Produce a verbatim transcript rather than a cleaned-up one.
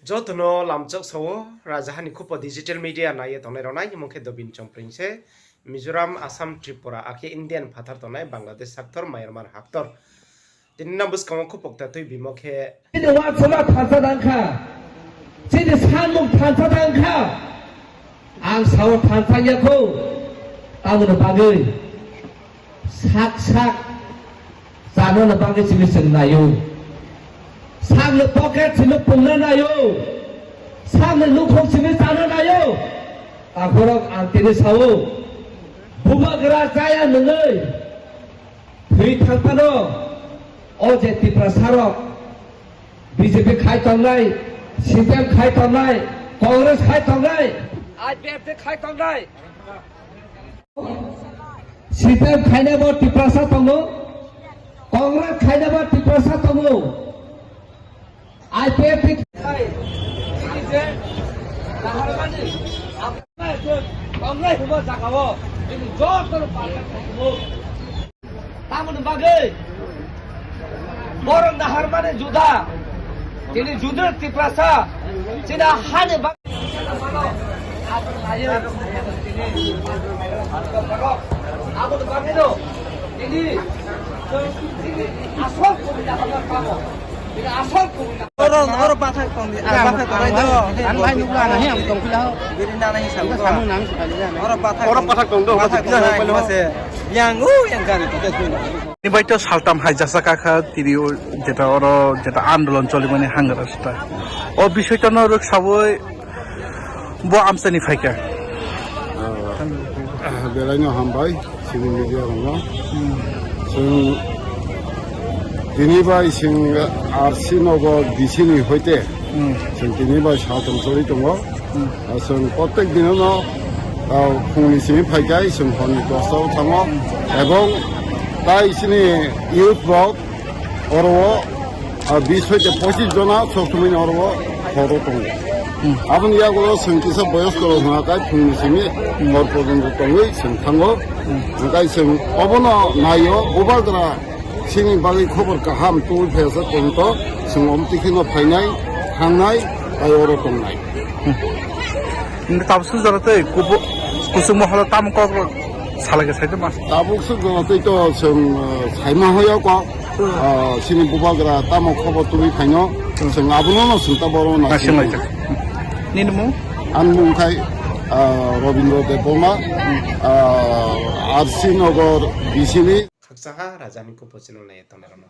Joto no lamchak sao, Rajaha ni Khupo digital media nai ye tongnai rao nai ni mung khe Dobin Chongpring se, Mizoram, Assam, Tripura, akhe Indian phathar tongnai Bangladesh haktor, Myanmar haktor. Tini nang buskang wo khupo kta tuibimo khe. Chini uansama thansa tang kha, chini sanmung thansa tang kha, ang sao thansa ya khou, tamo ni bagwi. Sak sak chano ni bagwi simi chwng nai ou. Sak ni pocket simi pungna nai ou. Sak ni nukhung simi chano nai ou. Takhukrok ang tini sao. Bubagra chaya nungwi thwi thang phano o je Tiprasa rok B J P khai tongnai, C P M khai tongnai, Congress khai tongnai, I P F T khai tongnai. C P M khainai bo Tiprasa tongo, Congress khainai bo Tiprasa tongo, I P F T khai, tini je naharmani, tongnai hwnba jaga o, tini joto no party khaimo. Tamoni bagwi borok naharmani juda, tini juda Tiprasa, chini hani bagwi. Aboni bagwino tini asol kubui naharmani tamo. Tini asol kubui naharmani. Oro, oro bathak tong di, ah, bathak tong di. Ang bai nukla na, he, ang tong pila ho. Bini nana hisab. Samung nang. Oro bathak tong di, bathak tong di. Yang, uh, yang gari tong di. Ni bai to saltam hai jasa kakha tini o jeta oro jeta andolon cholimani hangra sita. O bisoi to no rwk sawi bo amchani phaikha. Ah, belai no hambai, sini media rokno. Chwng tini bai chwng R C Nagar D C ni hoite. Chwng tini bai saltam choli tongo. Ah, chwng protek dino no, ah, phungni simi phaikai, chwng horni dosta o thango. Ebong tai chini youth rok oro o, ah, bis hoite pochis jona sob somoi ni oro o horo tongo. Aboni yagulo chwng kisa boyosko rok hwnga kai phungni simi hor porjonto tongwi chwng thango. Hwnkhe chwng obono naio, bubagra chini bagwi khobor kaham tubui phaiya se porjonto chwng omtwi kheno phainai, thangnai, tai oro tongnai. Tabuk suk jora tei kubu-, kusuk moholo tamo kok rok salai khe sai tongma. Tabuk suk jora tei to chwng, eh, saima hoyo kok, ah, chini bubagra tamo khobor tubui phaino, chwng abono no chwng ta boro na singlai kha. Nini mung? Ani mung khai, ah, Robindra Debbarma, ah, R C Nagar D C ni. Khakchangha Raja ni Khupo channel nai ye tongnai rokno.